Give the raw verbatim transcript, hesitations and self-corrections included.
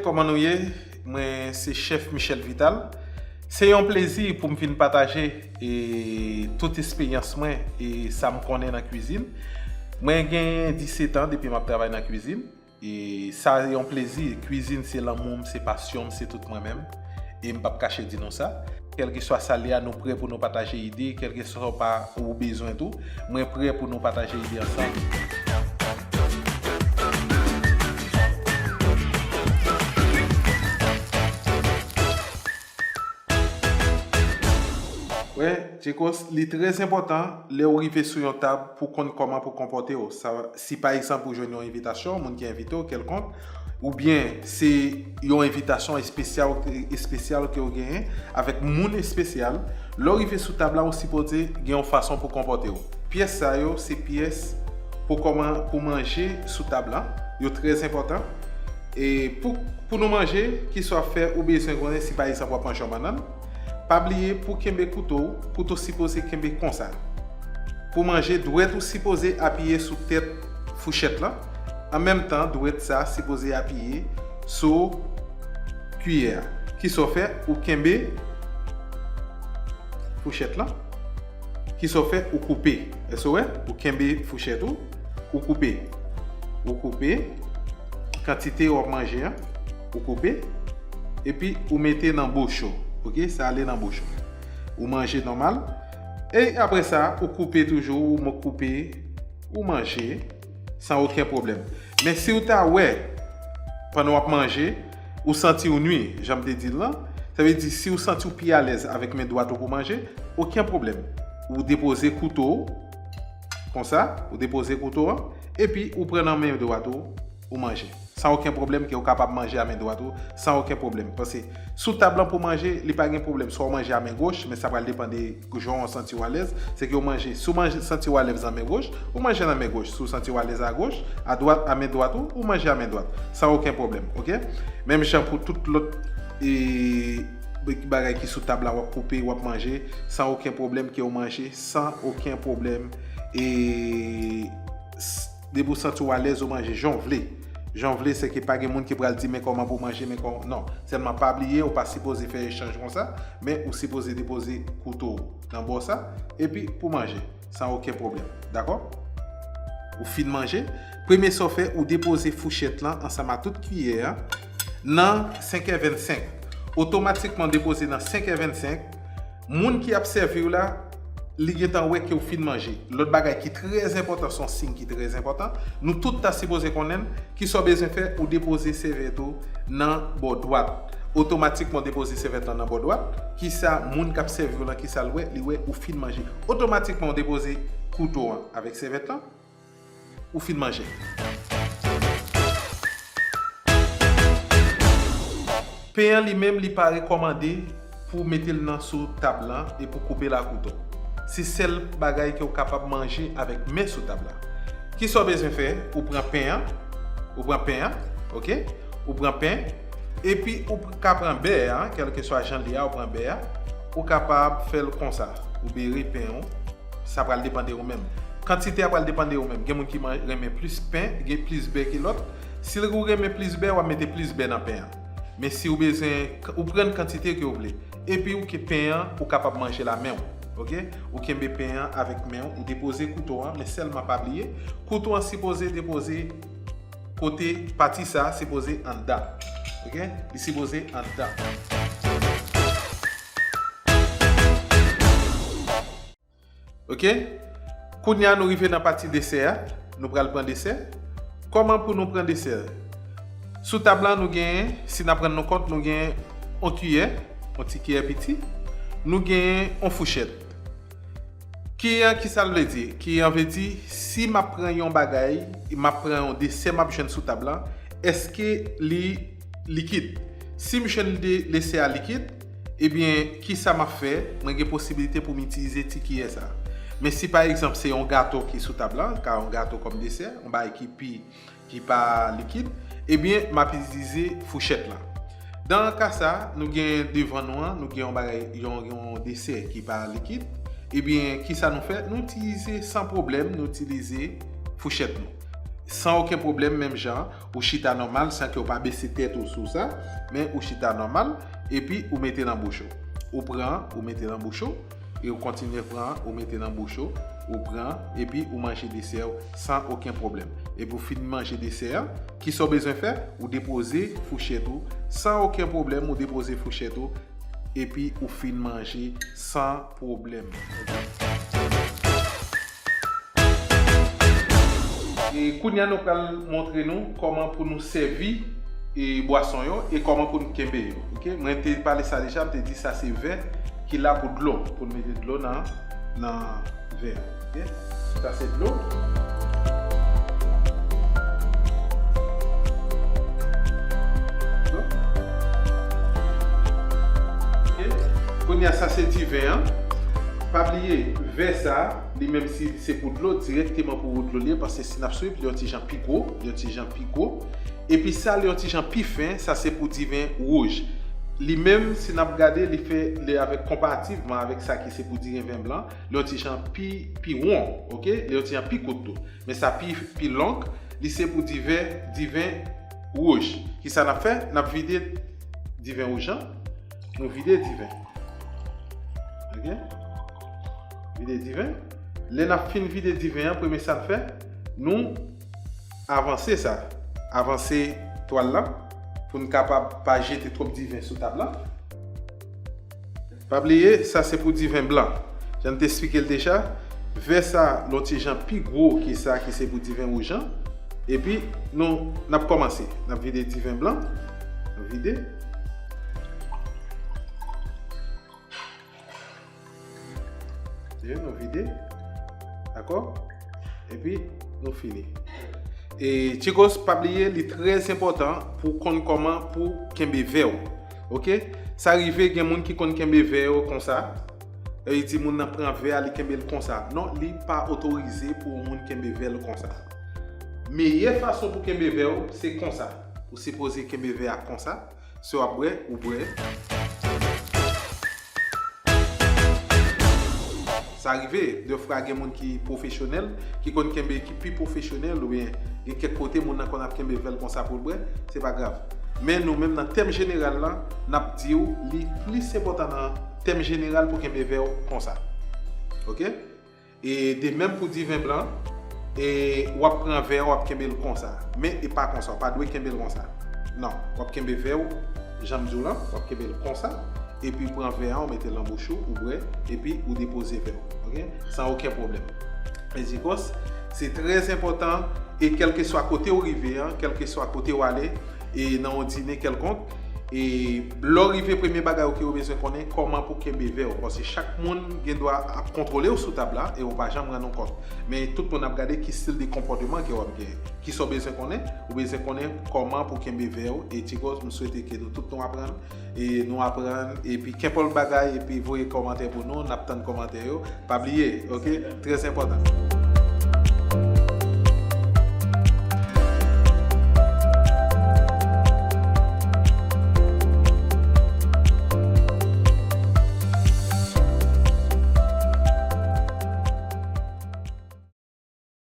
Kòman nou ye? Mwen se chèf Michel Vital. Se yon plezi pou m vin pataje e tout esperyans mwen e sa m konnen nan kwizin. Mwen gen disèt an depi m ap travay nan kwizin. E sa yon plezi. Kwizin se lanmou m, se pasyon m, se tout mwen menm. E m p ap kache di nou sa. Kèlkeswa sa l ye a, nou prè pou nou pataje ide, kèlkeswa pa ou bezwen tou, mwen prè pou nou pataje ide ansanm. Wè, Tchekos, li trè enpòtan lè w rive sou yon tab pou konn kòman pou konpòte w. Sa, si pa egzanp ou jwenn yon envitasyon, moun ki envite w kèlkonk, oubyen se yon envitasyon espesyal, espesyal ke w genyen avèk moun espesyal, lè w rive sou tab la, ou sipoze gen yon fason pou konpòte w. Pyès sa yo, se pyès pou kòman, pou manje sou tab la. Yo trè enpòtan. E pou, pou nou manje, ki sa w ap fè, ou bezwen konnen si pa egzanp w ap manje yon bannann, pa bliye pou kenbe kouto w, kouto sipoze kenbe konsa. Pou manje, dwèt ou sipoze apiye sou tèt fouchèt lan. An menm tan, dwèt sa sipoze apiye sou kiyè a. Ki sa w fè? Ou kenbe fouchèt lan. Ki sa w fè? Ou koupe. Èske w wè? Ou kenbe fouchèt ou, ou koupe. Ou koupe kantite w ap manje an, ou koupe, epi ou mete nan bouch ou. Oke, sa ale nan bouch ou. Ou manje nòmal. E apre sa, ou koupe toujou, ou koupe, ou manje san okenn pwoblèm. Men si w ta wè, pandan w ap manje, ou santi w nwi, jan m te di l lan, sa vle di si w santi w pi alèz avèk men dwat ou pou manje, okenn pwoblèm. Ou depoze kouto w, konsa, ou depoze kouto an, epi ou pran nan men dwat ou, ou manje. San okenn pwoblèm ke ou kapab manje a men dwat ou, san okenn pwoblèm. Paske sou tab lan pou manje, li pa gen pwoblèm. Swa ou manje a men goch, men sa pral depann de jan w santi w alèz. Se ke ou manje, si w manje, santi w alèz nan men goch, ou manje nan men goch. Si w santi w alèz a goch, a dwat, a men dwat ou, ou manje a men dwat. San okenn pwoblèm, oke? Menm jan pou tout lòt, e, bagay ki sou tab la, w ap koupe, w ap manje, san okenn pwoblèm ke ou manje, san okenn pwoblèm. E, s-, depi w santi w alèz, ou manje jan w vle. Jan w vle, se ke pa gen moun ki pral di men kòman pou manje, men kòman, non. Sèlman pa bliye, ou pa sipoze fè echanj konsa, men ou sipoze depoze kouto w nan bò sa, epi pou manje, san okenn pwoblèm. Dakò? Ou fin manje, premye sa w fè, ou depoze fouchèt lan ansanm a tout kiyè a nan senk è vennsenk. Otomatikman depoze nan senk è vennsenk, moun ki ap sèvi w la, li gentan wè ke w fin manje. Lòt bagay ki trè enpòtan, se yon siy ki trè enpòtan, nou tout ta sipoze konnen l, ki sa w bezwen fè, ou depoze sèvyèt ou nan bò dwat. Otomatikman, w depoze sèvyèt lan nan bò dwat. Ki sa moun k ap sèvi w lan, ki sa l wè? Li wè ou fin manje. Otomatikman, w depoze kouto an avèk sèvyèt lan, ou fin manje. Pen an li menm, li pa rekòmande pou w mete l nan sou tab lan e pou koupe l a kouto. Se sèl bagay ke w kapab manje avèk men sou tab la. Ki sa w bezwen fè? Ou pran pen an, ou pran pen an, oke? Ou pran pen, epi ou ka pran bè a, kèlkeswa jan l ye a, ou pran bè a, ou kapab fè l konsa. Ou bere pen ou, sa pral depann de ou menm. Kantite a pral depann de ou menm. Gen moun ki man-, renmen plis pen, gen plis bè ke lòt. Si ou renmen plis bè, w ap mete plis bè nan pen an. Men si ou bezwen, ou pran kantite ke ou vle. Epi ou ke pen an, ou kapab manje l a men w. Oke? Ou kenbe pen an avèk men w, ou depoze kouto an, men sèlman pa bliye, kouto an sipoze depoze kote pati sa a sipoze anndan. Oke? Li sipoze anndan. Oke? Kounye a nou rive nan pati desè a. Nou pral pran desè. Kòman pou nou pran desè? Sou tab la nou genyen, si n ap rann nou kont, nou genyen yon kiyè, yon ti kiyè piti. Nou genyen yon fouchèt. Kiyè an, ki sa l vle di? Kiyè an vle di, si m ap pran yon bagay, m ap pran yon desè m ap jwenn sou tab la, èske li likid? Si m jwenn de-, desè a likid, ebyen, ki sa m ap fè? Mwen gen posiblite pou m itilize ti kiyè sa a. Men si pa egzanp se yon gato ki sou tab la, ka yon gato kòm desè, yon bagay ki pi, ki pa likid, ebyen, m ap itilize fouchèt lan. Dan ka sa, nou gen devan nou an, nou gen yon bagay, yon, yon desè ki pa likid. Ebyen, ki sa nou fè? Nou itilize san pwoblèm, nou itilize fouchèt nou. san okenn pwoblèm, menm jan, ou chita nòmal, san ke w pa bese tèt ou sou sa, men ou chita nòmal, epi ou mete nan bouch ou. Ou pran, ou mete nan bouch ou, e ou kontinye pran, ou mete nan bouch ou, ou pran, epi ou manje desè w san okenn pwoblèm. Epi ou fin manje desè a, kisa w bezwen fè? Ou depoze fouchèt ou san okenn pwoblèm, ou depoze fouchèt ou, epi ou fin manje san pwoblèm. E kounye a nou pral montre nou kòman pou nou sèvi e bwason yo e kòman pou nou kenbe yo. Oke? Mwen te pale sa deja, m te di sa se vè ki la pou dlo, pou nou mete dlo nan, nan vè. Oke? Sa se dlo. Dlo. Oke? Kounye a sa se diven an. Pa bliye, vè sa, li menm si se pou dlo, dirèkteman pou dlo li ye, paske si n ap swiv, li yon ti jan pi gwo, li yon ti jan pi gwo. Epi sa, li yon ti jan pi fen, sa se pou diven wouj. Li menm, si n ap gade, li fè, li avèk konparativman avèk sa ki se pou diven blan, li yon ti jan pi, pi won, oke? Li yon ti jan pi kout tou. Men sa pi, pi long, li se pou diven, diven wouj. Kisa n ap fè? N ap vide diven wouj an. Nou vide diven. Oke? Vide diven. Lè n ap fin vide diven an, premye sa n fè, nou avanse sa. Avanse twal la pou n kapab pa jete twòp diven sou tab la. Pa bliye, sa se pou diven blan. Jan m te eksplike l deja, vè sa, l yon ti jan pi gwo ke sa ki se pou diven wouj an. Epi, nou, n ap kòmanse. N ap vide diven blan. Nou vide. Oke, nou vide. Dakò? Epi, nou fini. E, chicos, pa bliye, li trè enpòtan pou w konn kòman pou kenbe vè w. Oke? Sa rive gen moun ki konn kenbe vè yo konsa. E li di moun nan pran vè a, li kenbe l konsa. Non, li pa otorize pou yon moun kenbe vè l konsa. Meyè fason pou kenbe vè w, se konsa. Ou sipoze kenbe vè a konsa. Si w ap bwè, ou bwè. Sa rive, defwa gen moun ki pwofesyonèl, ki konn kenbe, ki pi pwofesyonèl, oubyen gen kèk kote moun nan konn ap kenbe vè l konsa pou l bwè, se pa grav. Men nou menm nan tèm jeneral la, n ap di w li plis enpòtan nan tèm jeneral pou kenbe vè w konsa. Oke? E de menm pou diven blan, e w ap pran vè a, w ap kenbe l konsa. Men e pa konsa, w pa dwe kenbe l konsa. Non, w ap kenbe vè w, jan m di w lan, w ap kenbe l konsa, epi w pran vè a, w mete l nan bouch ou, ou bwè, epi ou depoze vè w. Oke? San okenn pwoblèm. Mezikòs, se trè enpòtan, e kèlkeswa kote w rive an, kèlkeswa kote w ale, e nan yon dine kèlkonk, e lè w rive, premye bagay ou ke w bezwen konnen, kòman pou kenbe vè w. Paske chak moun gen dwa ap kontwole w sou tab la, e w pa janm rann ou kont. Men tout moun ap gade ki stil de konpòteman ke w ap gen. Kisa w bezwen konnen? Ou bezwen konnen kòman pou kenbe vè w. E chicos, m swete ke nou tout nou aprann. E nou aprann. Epi kenpòt bagay, epi voye kòmantè pou nou. N ap tann kòmantè yo. Pa bliye, oke? Trè enpòtan.